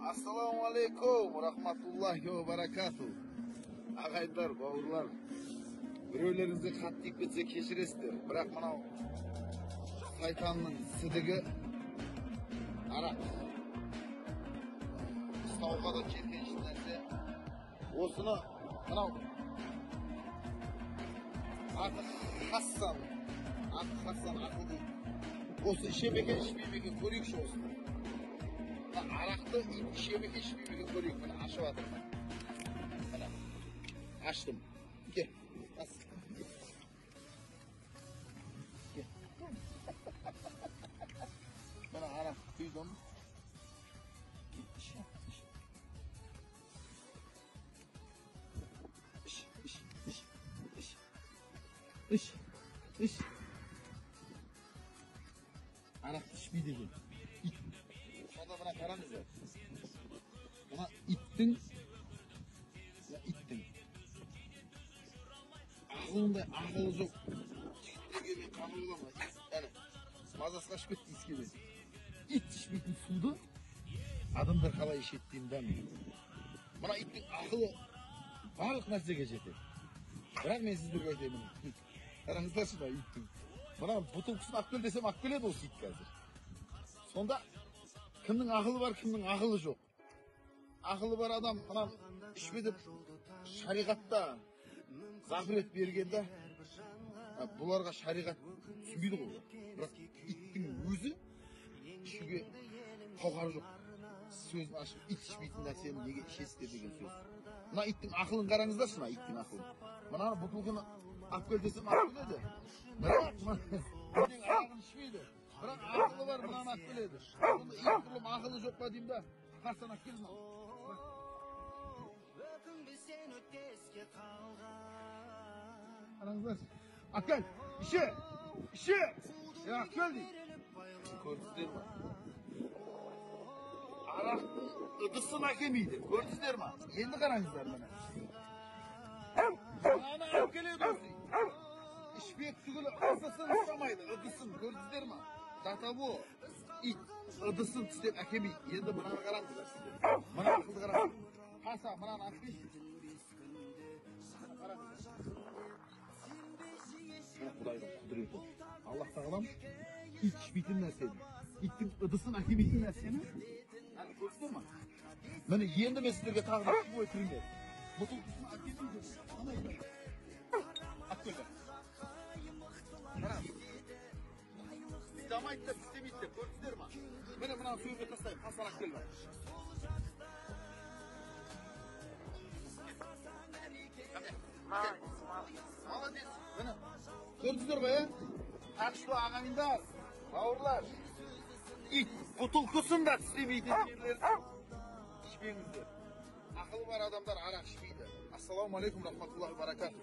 Ассалаумағалейкум, рахматуллахи ва баракату. Ағайындар, бауырлар, біреулеріңізге қатты тиіп кетсе кешіресіздер. Бірақ мынау сайтанның сідігі арақ. Ұстауға да жеркенішті нәрсе. Осыны мынау аты Хассан, аты Хассан ақыл дейді. Осы іше ме екен, ішпей ме екен, көрейікші осыны. Арақты іше ме екен, ішпей ме екен, көрейік. Міне ашып жатырмын. Міне аштым. Кел, бас. Кел. Міне арақ құйдым. Іш, іш. Іш, іш, іш, іш. Іш, іш. Арақты ішпейді екен. Ит. Сонда мына қараңыздар. Мына иттің, ақылындай ақылы жоқ. Жігіттерге мен қабыл боламын. Әне, мазасы қашып кетті иіскеме. Ит ішпейтін суды адамдар қалай ішеді деймін да мен. Мына иттің ақылы барлық нәрсеге жетеді. Бірақ мен сіздерге айтайын, қараңыздаршы мына иттің. Мына бутылкасын алып кел десем алып келеді осы ит қазір. Сонда кімнің ақылы бар, кімнің ақылы жоқ. Ақылы бар адам мына ішпе деп шариғатта запрет берген да, бұларға шариғат түсінбейді ғой. Бірақ иттің өзі ішуге қауқары жоқ. Сөзін ашып, ит ішпейтін нәрсені неге ішесіздер деген сөз. Мына иттің ақылын қараңыздаршы, мына иттің ақылын. Мына бутылканы алып кел десем алып келеді. Бірақ арағын ішпейді. Бірақ ақылы бар, мынаны алып келеді. Сонда ит құрлым ақылы жоқ па деймін да. Хасан алып кел мынаны. Қараңыздаршы. Алып кел. Іше. Іше. Алып кел дейді. Көрдіңіздер ме? Арақтың ыдысын әкелмейді. Көрдіңіздер ме? Енді қараңыздар міне. Мынаны алып келеді осы. Ішпек түгілі ыдысын ұстамайды. Ыдысын көрдіңіздер ме? До ит ыдысын тістеп әкелмейді. Енді мынаны қараңыздар сіздер. Мына ақылды қараңыздар. Хаса, мынаны алып келші. Қараңыздар. Мына Құдайдың құдіреті. Аллах тағалам ит ішпейтін нәрсені, иттің ыдысын әкелмейтін нәрсені көрдіңіздер ме? Міне енді мен сіздерге тағы бір живой пример. Бутылкасын әкелмейді. Алып кел. Қараңыз. Ұстамайды деп, істемейді деп, көрдіңіздер ме? Міне мынаны сөзге тастаймын. Хасан алып кел. Молодец. Міне көрдіңіздер ғой, ә? Так что ағайындар, бауырлар, ит бутылкасын да тістемейтін жерлер ішпеңіздер. Ақылы бар адамдар арақ ішпейді. Ассалаумағалейкум, рахматуллахи баракату.